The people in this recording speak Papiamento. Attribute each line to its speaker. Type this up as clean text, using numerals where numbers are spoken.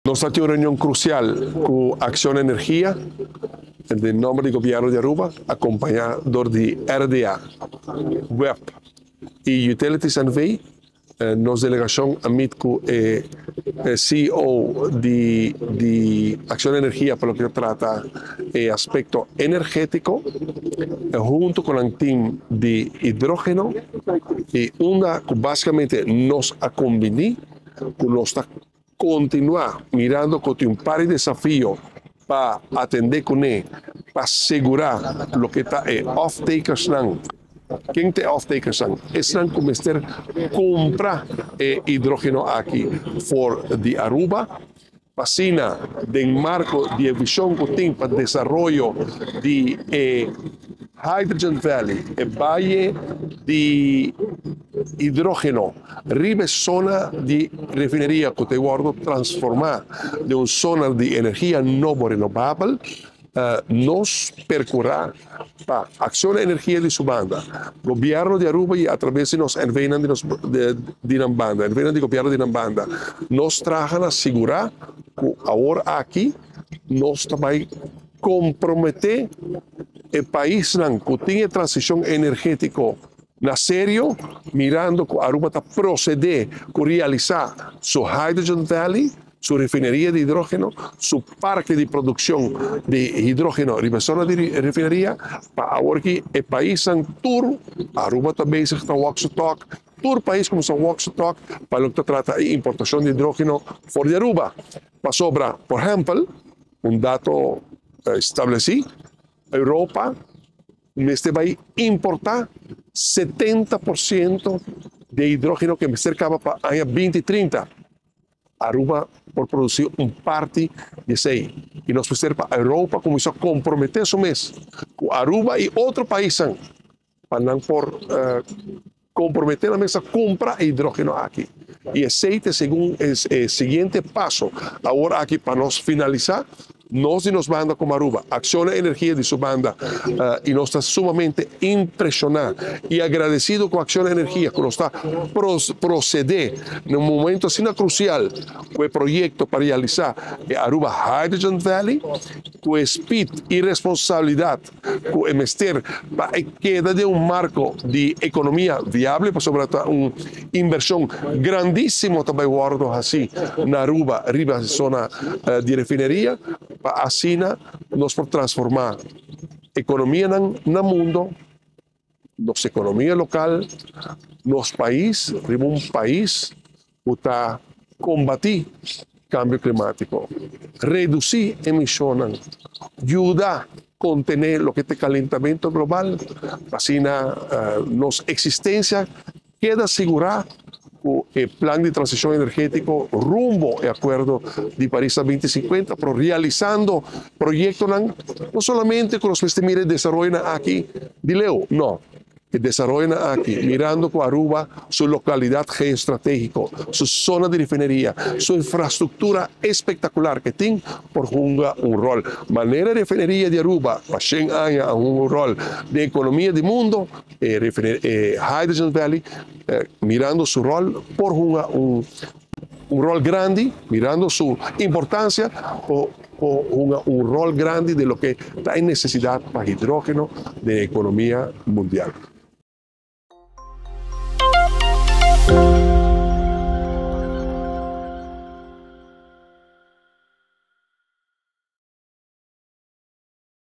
Speaker 1: Nos a tin un reunion crucial cu Acciona Energia, den nomber di Gobierno di Aruba, acompaña door di RDA, web y Utilities NV. Nos delegacion a meet cu e CEO di Acciona Energia pa loke ta trata e aspecto energetico, hunto cu nan team di hidrogeno, y unda cu basicamente nos a combini cu nos ta continua mirando cu tin un par di desafio pa atende cune, pa segura loke ta e off-takersnan. Ken ta e off-takersnan? Esnan cu mester cumpra e hidrogeno aki for di Aruba. P'asina, den marco di e vision cu tin pa desaroyo di e Hydrogen Valley, e valle di hidrogeno riba e zona di refineria cu ta wordo transforma den un zona di energia nobo renobabel, nos percura pa Acciona Energia di su banda, Gobierno di Aruba y a traves di nos NVnan di nos di nan banda, NVnan di Gobierno di nan banda, nos traha na sigura cu awor aki nos ta bay compromete e paisnan cu tin e transicion energetico na serio, mirando cu Aruba ta procede cu realisa su Hydrogen Valley, su refineria di hidrogeno, su parke di produccion di hidrogeno riba e zona di refineria, pa awor ki e paisnan tur, Aruba ta bezig ta walk su talk, tur pais cuminsa walk su talk pa loke ta trata e importacion di hidrogeno for di Aruba. Pasobra, por ehempel, un dato estableci, Europa mester bay importa 70% di hidrogeno cu mester caba pa aña 2030. Aruba por produci un parti di esey y nos mester pa Europa cuminsa compromete su mes cu Aruba y otro paisnan pa nan por compromete nan mes a cumpra e hidrogeno aki. Y esey ta segun e siguiente paso awor aki pa nos finalisa. Nos di nos banda como Aruba, Acciona Energia di su banda, y nos ta sumamente impresiona y agradecido cu Acciona Energia cu nos ta procede na un momento asina crucial cu e proyecto pa realisa e Aruba Hydrogen Valley cu e speed y responsabilidad cu e mester pa e keda den un marco di economia viable, pasobra ta un inversion grandisimo ta bay wordo haci na Aruba riba e zona di refineria, pa asina nos por transforma economianan na mundo, nos economia local, nos pais riba un pais cu ta combati cambio climatico, reduci emisionnan, yuda contene loke ta e calentamento global, pa asina nos existencia keda sigura cu e plan di transicion energetico rumbo e acuerdo di Paris na 2050, pero realisando proyectonan no solamente cu nos mester mira e desaroyonan aki di leu, no. E desaroyonan aki, mirando cu Aruba su localidad geostrategico, su zona di refineria, su infrastructura espectacular cu tin, por hunga un rol. Manera refineria di Aruba pa shen aña a hunga un rol den economia di mundo, e Hydrogen Valley, mirando su rol, por hunga un rol grandi, mirando su importancia, por hunga un rol grandi den loke ta e necesidad pa hidrogeno den e economia mundial.